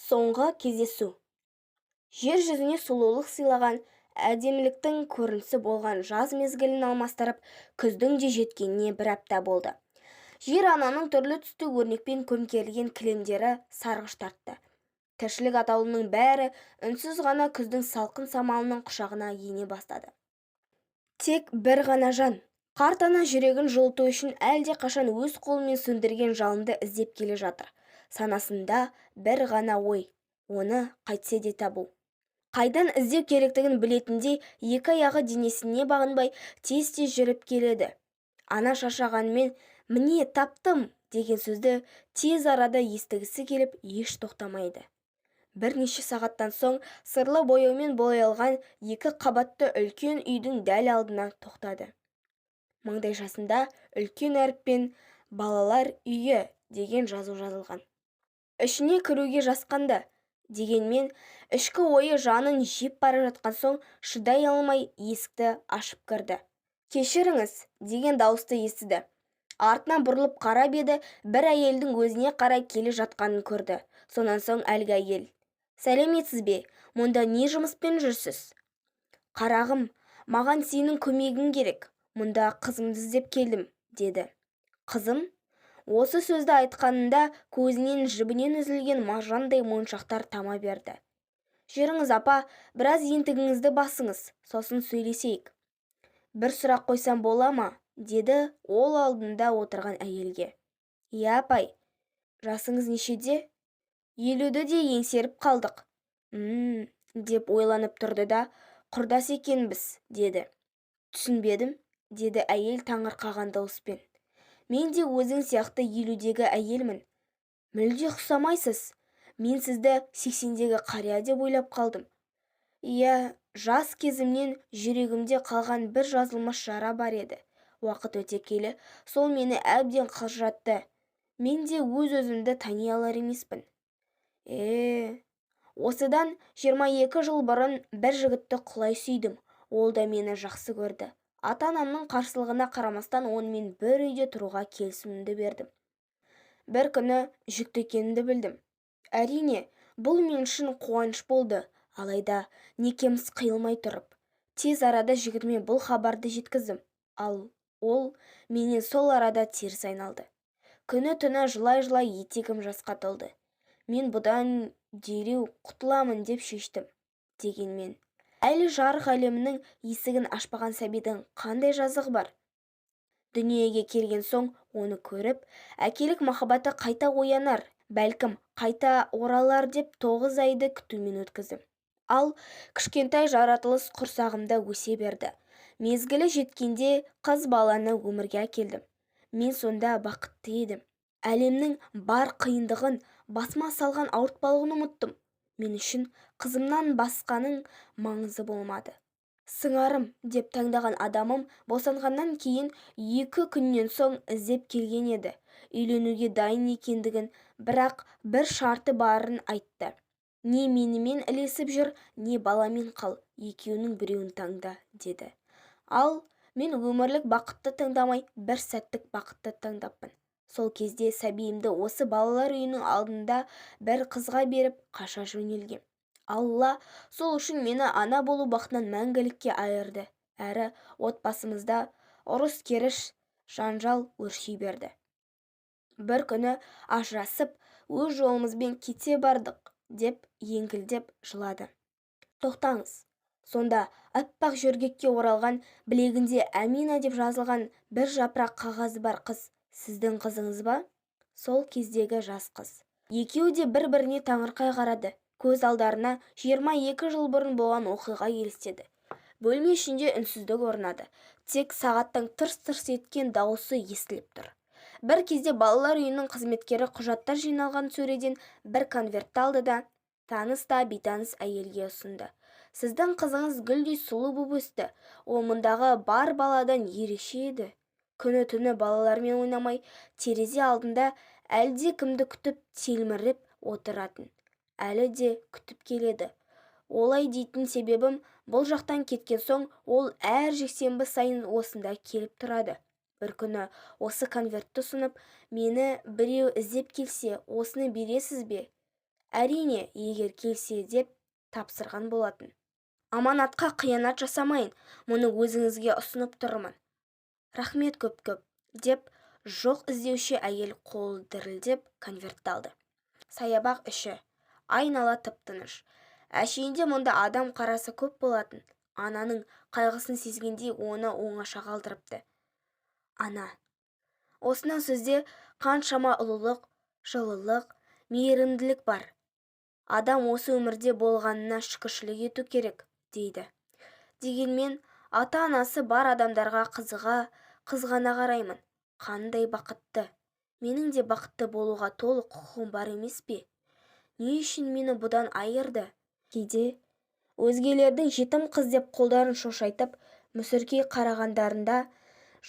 Соңғы кездесу. Жер жүзіне сұлулық сыйлаған, әдеміліктің көрінісі болған жаз мезгілін алмастырып, күздің де жеткеніне бір апта болды. Жер-ананың түрлі түсті өрнекпен көмкерілген кілемдері сарғыш тартты. Тіршілік атаулының бәрі үнсіз ғана күздің салқын самалының құшағына ене бастады. Тек бір ғана жан, қарт ана жүрегін жылыту үшін әлдеқашан өз қолымен сөндірген жалынды іздеп келе жатыр. Санасында бір ғана ой: оны қайтсе де табу. Қайдан іздеу керектігін білетіндей, екі аяғы денесіне бағынбай, тез-тез жүріп келеді. Ана шаршағанымен, "Міне, таптым!" деген сөзді тез арада естігісі келіп, еш тоқтамайды. Бірнеше сағаттан соң сырлы бояумен боялған екі қабатты үлкен үйдің дәл алдына тоқтады. Маңдайшасында үлкен әріппен "Балалар үйі" деген жазу жазылған. Ішіне кіруге жасқанды. Дегенмен ішкі ойы жанын жеп бара жатқан соң, шыдай алмай есікті ашып кірді. "Кешіріңіз", – деген дауысты естіді. Артына бұрылып қарап еді, бір әйелдің өзіне қарай келе жатқанын көрді. Сонан соң әлгі әйел: "Сәлеметсіз бе? Мұнда не жұмыспен жүрсіз?" "Қарағым, маған сенің көмегің керек. Мұнда қызымды іздеп келдім", – деді. "Қызым?" Осы сөзді айтқанында көзінен жібінен үзілген маржандай моншақтар тама берді. "Жүріңіз, апа, біраз ентігіңізді басыңыз, сосын сөйлесейік. Бір сұрақ қойсам бола ма?" – деді ол алдында отырған әйелге. "Иә, апай." "Жасыңыз нешеде?" "50-ді де еңсеріп қалдық." "М-м", деп ойланып тұрды да, "Құрдас екенбіз", – деді. "Түсінбедім", – деді әйел таңырқаған дауыспен. "Мен де өзің сияқты 50-дегі әйелмін." "Мүлде ұқсамайсыз. Мен сізді 80-дегі қария деп ойлап қалдым." "Иә, жас кезімнен жүрегімде қалған бір жазылмас жара бар еді. Уақыт өте келе сол мені әбден қалжыратты. Мен де өз-өзімді тани алар емеспін. Е, осыдан 22 жыл бұрын бір жігітті құлай сүйдім. Ол да мені жақсы көрді. Ата-анамның қарсылығына қарамастан, онымен бір үйде тұруға келісімімді бердім. Бір күні жүкті екенімді білдім. Әрине, бұл мен үшін қуаныш болды. Алайда некеміз қиылмай тұрып, тез арада жігітіме бұл хабарды жеткіздім. Ал ол менен сол арада теріс айналды. Күні-түні жылай-жылай етегім жасқа толды. Мен бұдан дереу құтыламын деп шештім. Дегенмен әлі жарық әлемнің есігін ашпаған сәбидің қандай жазығы бар? Дүниеге келген соң оны көріп, әкелік махаббаты қайта оянар, бәлкім, қайта оралар деп 9 айды күтумен өткіздім. Ал кішкентай жаратылыс құрсағымда өсе берді. Мезгілі жеткенде қыз баланы өмірге әкелдім. Мен сонда бақытты едім. Әлемнің бар қиындығын, басыма салған ауыртпалығын ұмыттым. Мен үшін қызымнан басқаның маңызы болмады. Сыңарым деп таңдаған адамым босанғаннан кейін 2 күннен соң іздеп келген еді. Үйленуге дайын екендігін, бірақ бір шарты барын айтты: "Не менімен ілесіп жүр, не баламен қал, екеуінің біреуін таңда", – деді. Ал мен өмірлік бақытты таңдамай, бір сәттік бақытты таңдаппын. Сол кезде сәбиімді осы балалар үйінің алдында бір қызға беріп, қаша жөнелгем. Алла сол үшін мені ана болу бақытынан мәңгілікке айырды. Әрі отбасымызда ұрыс-керіс, жанжал өрши берді. Бір күні ажырасып, өз жолымызбен кете бардық, – деп еңкілдеп жылады. "Тоқтаңыз, сонда аппақ жөргекке оралған, білегінде "Әмина" деп жазылған бір жапырақ қағазы бар қыз сіздің қызыңыз ба?" Сол кездегі жас қыз. Екеуі де бір-біріне таңырқай қарады. Көз алдарына 22 жыл бұрын болған оқиға елестеді. Бөлме ішінде үнсіздік орнады. Тек сағаттың тырс-тырс еткен дауысы естіліп тұр. Бір кезде балалар үйінің қызметкері құжаттар жиналған сөреден бір конвертті алды да, таныс та бейтаныс әйелге ұсынды. "Сіздің қызыңыз гүлдей сұлу боп өсті. Ол мұндағы бар баладан ерекше еді. Күні-түні балалармен ойнамай, терезе алдында әлдекімді күтіп телміріп отыратын. Әлі де күтіп келеді. Олай дейтін себебім, бұл жақтан кеткен соң ол әр жексенбі сайын осында келіп тұрады. Бір күні осы конвертті ұсынып, 'Мені біреу іздеп келсе, осыны бересіз бе? Әрине, егер келсе деп тапсырған болатын. Аманатқа қиянат жасамайын, мұны өзіңізге ұсынып тұрмын. Рахмет көп-көп, деп жоқ іздеуші әйел қолы дірілдеп конвертті алды. Саябақ іші, айнала тып-тыныш. Әшейінде мұнда адам қарасы көп болатын. Ананың қайғысын сезгендей оны оңаша қалдырыпты. Ана. Осынау сөзде қаншама ұлылық, жылылық, мейірімділік бар. Адам осы өмірде болғанына шүкіршілік ету керек, дейді. Дегенмен ата-анасы бар адамдарға қызыға, қызғана қараймын. Қандай бақытты. Менің де бақытты болуға толық құқығым бар емес пе? Не үшін мені бұдан айырды? Кейде өзгелердің жетім қыз деп қолдарын шошайтып, мүсіркей қарағандарында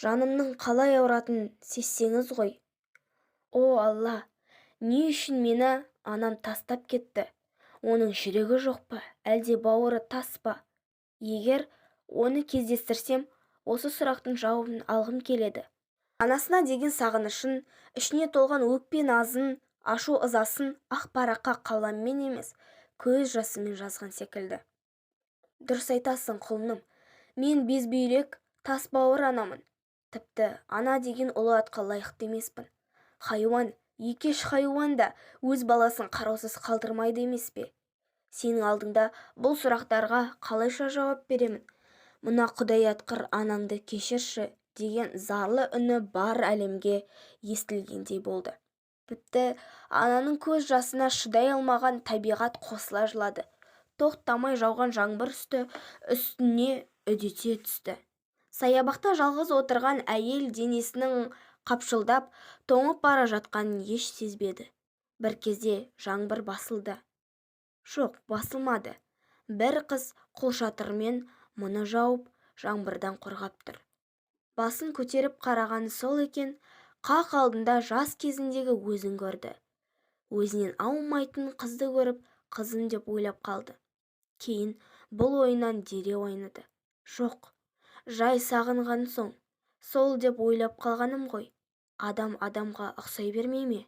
жанымның қалай ауыратынын сезсеңіз ғой. О, Алла, не үшін мені анам тастап кетті? Оның жүрегі жоқ па, әлде бауыры тас па? Егер оны кездестірсем, осы сұрақтың жауабын алғым келеді. Анасына деген сағынышын, ішіне толған өкпе-назын, ашу-ызасын ақ параққа қаламмен емес, көз жасымен жазған секілді. Дұрыс айтасың, құлыным. Мен безбүйрек, тас бауыр анамын. Тіпті ана деген ұлы атқа лайықты емеспін. Хайуан, екеш хайуан да өз баласын қараусыз қалдырмайды емес пе? Сенің алдыңда бұл сұрақтарға қалайша жауап беремін? Мына құдай атқыр анаңды кешірші деген зарлы үні бар әлемге естілгендей болды. Тіпті ананың көз жасына шыдай алмаған табиғат қосыла жылады. Тоқтамай жауған жаңбыр үсті-үстіне үдете түсті. Саябақта жалғыз отырған әйел денесінің қапшылдап, тоңып бара жатқанын еш сезбеді. Бір кезде жаңбыр басылды. Жоқ, басылмады. Бір қыз қолшатырмен мұны жауып, жаңбырдан қорғап тұр. Басын көтеріп қарағаны сол екен, қақ алдында жас кезіндегі өзін көрді. Өзінен аумайтын қызды көріп, қызым деп ойлап қалды. Кейін бұл ойынан дереу айныды. Жоқ, жай сағынған соң, сол деп ойлап қалғаным ғой. Адам адамға ұқсай бермей ме?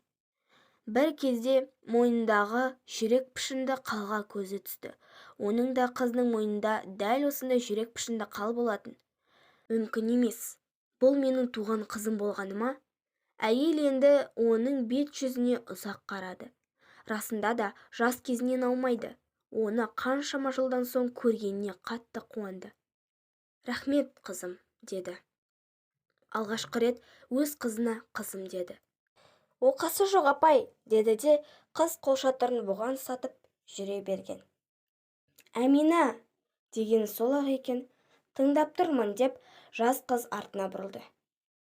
Бір кезде мойнындағы жүрек пішінді қалға көзі түсті. Оның да қызының мойнында дәл осындай жүрек пішінді қал болатын. Мүмкін емес. Бұл менің туған қызым болғаны ма? Әйел енді оның бет жүзіне ұзақ қарады. Расында да жас кезінен аумайды. Оны қаншама жылдан соң көргеніне қатты қуанды. Рахмет, қызым, деді. Алғашқы рет өз қызына қызым деді. Оқасы жоқ, апай, деді де қыз қолшатырын бұған ұстатып жүре берген. Әмина, деген сол-ақ екен, тыңдап тұрмын деп жас қыз артына бұрылды.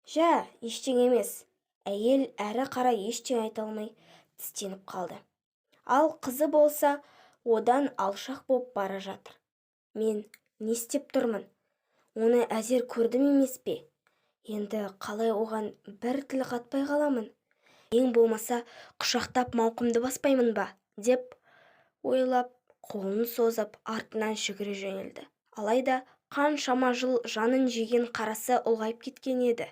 Жә, ештеңе емес. Әйел әрі қарай ештеңе айта алмай тістеніп қалды. Ал қызы болса, одан алшақ боп бара жатыр. Мен не істеп тұрмын? Оны әзер көрдім емес пе? Енді қалай оған бір тіл қатпай қаламын? Ең болмаса құшақтап мауқымды баспаймын ба? Деп ойлап, қолын созып, артынан жүгіре жөнелді. Алайда қаншама жыл жанын жеген қарасы ұлғайып кеткен еді.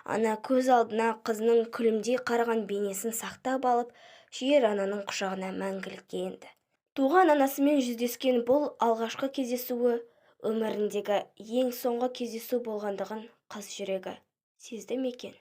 Ана көз алдына қызының күлімдей қараған бейнесін сақтап алып, жер ананың құшағына мәңгілікке енді. Туған анасымен жүздескен бұл алғашқы кездесуі өміріндегі ең соңғы кездесу болғандығын қыз жүрегі сезді ме екен?